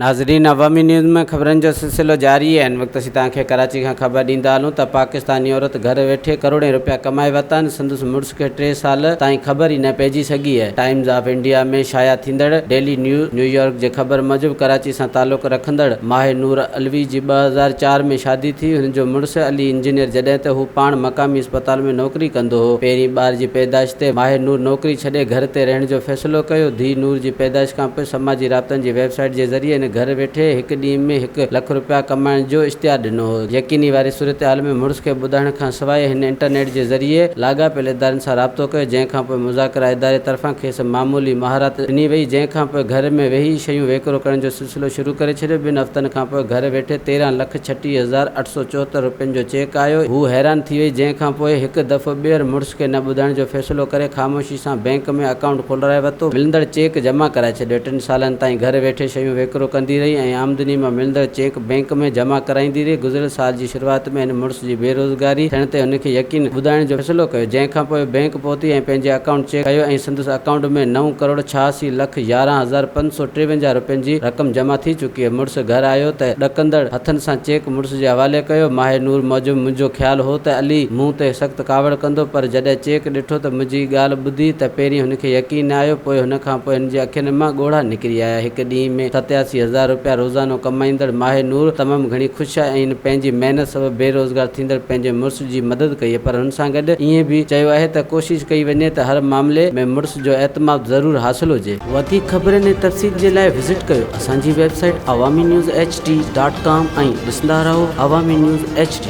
ناظرين عوامي نيوز ۾ خبرن جو سلسلو جاري آهي هن وقت اسين توهان کي ڪراچي کان خبر ڏيندا هلون ته پاڪستاني عورت گهر ويٺي ڪروڙين رپيا ڪمائي ورتا آهن سندس مڙس کي ٽي سال تائين خبر ئي نه پئجي سگهي آهي ٽائيمز آف انڊيا ۾ شايع ٿيندڙ ڊيلي نيوز نيويارڪ جي خبر موجب ڪراچي سان تعلق رکندڙ ماهه نور علوي جي 2004 ۾ شادي ٿي هن جو مڙس علي انجنيئر جڏهن ته هو پاڻ مقامي اسپتال ۾ نوڪري ڪندو هو پهرين ٻار جي پيدائش تي ماهه نور نوڪري ڇڏي گهر تي رهڻ جو فيصلو ڪيو ڌيء نور جي پيدائش کانپوء سماجي رابطن جي ويب سائيٽ جي ذريعي هن گهر ويٺي هڪ ڏينهن ۾ هڪ لک رپيا ڪمائڻ جو اشتهار ڏنو هو. يقيني واري صورتحال ۾ مڙس کي ٻڌائڻ کانسواء هن انٽرنيٽ جي ذريعي لاڳاپيل ادارن سان رابطو ڪيو جنهن کانپوء مذاڪره اداري طرفان کيس معمولي مهارت ڏني وئي جنهن کانپوء گهر ۾ ويهي شيون ويڪرو ڪرڻ جو سلسلو شروع ڪري ڇڏيو. ٻن هفتن کانپوء گهر ويٺي 13 لک 36874 رپين جو چيڪ آيو. هوء حيران ٿي وئي جنهن کانپوء هڪ دفعو ٻيهر مڙس کي نه ٻڌائڻ جو فيصلو ڪري خاموشي سان بئنڪ ۾ اڪائونٽ کولرائي ورتو. ملندڙ چيڪ جمع ڪرائي ڇڏيو. ٽن سالن تائين گهر ويٺي شيون ويڪرو ڪندي رهي ۽ آمدني مان ملندڙ چيڪ بئنڪ ۾ جمع ڪرائيندي رهي. گذريل سال جي شروعات ۾ هن مڙس جي بيروزگاري ٿيڻ تي هن کي يقين ٻڌائڻ جو فيصلو ڪيو جنهن کانپوء بئنڪ پهتي ۽ پنهنجي اڪائونٽ چيڪ ڪيو ۽ سندس اڪائونٽ ۾ نو ڪروڙ 86 لک 11,553 رپين جي رقم جمع ٿي چڪي هئي. مڙس گهر آيو ته ڏڪندڙ هٿن سان چيڪ مڙس جي حوالي ڪيو. ماهه نور موجب منهنجو خيال هو ته علي مون تي سخت ڪاوڙ ڪندو پر جڏهن چيڪ ڏٺو ته منهنجي ڳالهه ٻڌي ته پهرين هن کي يقين نه آيو پوء هن کان پوء هن جي اکين مان ڳوڙها نڪري آيا. هڪ ڏينهن ۾ 87 هزار رپيا روزانو ڪمائيندڙ ماهه نور تمام گهڻي خوش آهي ۽ هن پنهنجي محنت سبب بيروزگار ٿيندڙ پنهنجي مڙس جي مدد ڪئي پر هن سان گڏ ائين به چيو آهي ته ڪوشش ڪئي وڃي ته هر معاملي ۾ مڙس جو اعتماد ضرور حاصل هجي. وڌيڪ خبرن ۽ تفصيل جي لاء وزٽ ڪيو اسان جي website Awami news H D dot com ۽ ڏسندا رهو عوامي نيوز ايڇ ڊي.